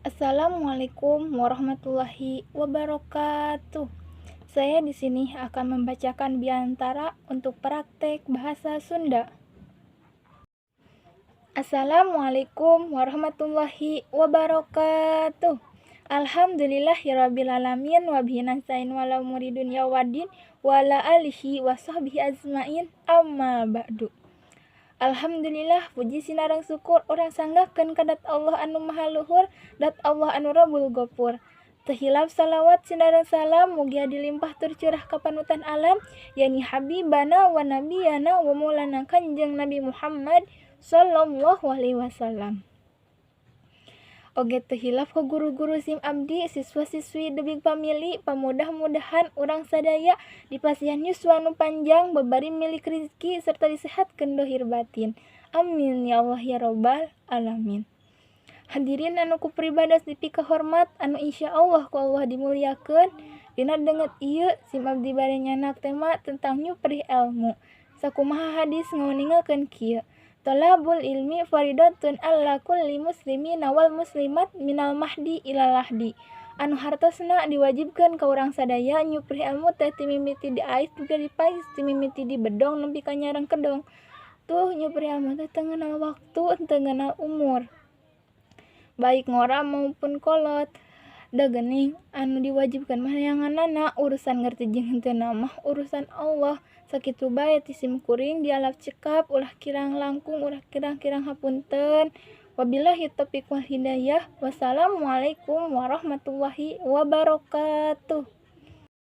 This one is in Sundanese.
Assalamualaikum warahmatullahi wabarakatuh. Saya di sini akan membacakan biantara untuk praktek bahasa Sunda. Assalamualaikum warahmatullahi wabarakatuh. Alhamdulillahirabbil alamin wa bihi nasta'in ala umuri dunya waddin wa ala alihi wa sahbihi ajmain, amma ba'du. Alhamdulillah, puji sinareng syukur urang sanggakeun ka Dat Allah anu maha luhur, Dat Allah anu Rabbul Gofur. Teu hilap salawat sinareng salam mugia dilimpah tercurah ka panutan alam, yakni habibana wa nabiyana wa maulana Kanjeng Nabi Muhammad sallallahu alaihi wasallam. Oge teu hilap ka guru-guru sim abdi, siswa-siswi the big family. Pamudah-mudahan urang sadaya dipasihan yuswa nu panjang, babari milik rizki, serta disehatkeun dohir batin. Amin ya Allah ya robbal alamin. Hadirin anu ku pribados dipikahormat, anu insya Allah ku Allah dimuliakeun, dina danget ieu sim abdi bade nyandak tema tentang nyuprih ilmu. Sakumaha hadis ngauningakeun kieu: Thalabul ilmi faridatun ala kulli muslimina wal muslimat minal mahdi ilal lahdi. Anu hartosna diwajibkeun ka urang sadaya nyuprih ilmu teh ti mimiti diais dugi dipais, ti mimiti di bedong nepi ka nyareng kedong. Tuh, nyuprih ilmu teh teu ngeunal waktu, teu ngeunal umur, baik ngora maupun kolot. Da geuning anu diwajibkeun mah neanganana, urusan ngerti jeung henteu mah urusan Allah. Sakitu bae ti sim kuring, dialap cekap, ulah kirang langkung, ulah kirang-kirang hapunten. Wabillahi taufiq wal hidayah. Wassalamualaikum warahmatullahi wabarakatuh.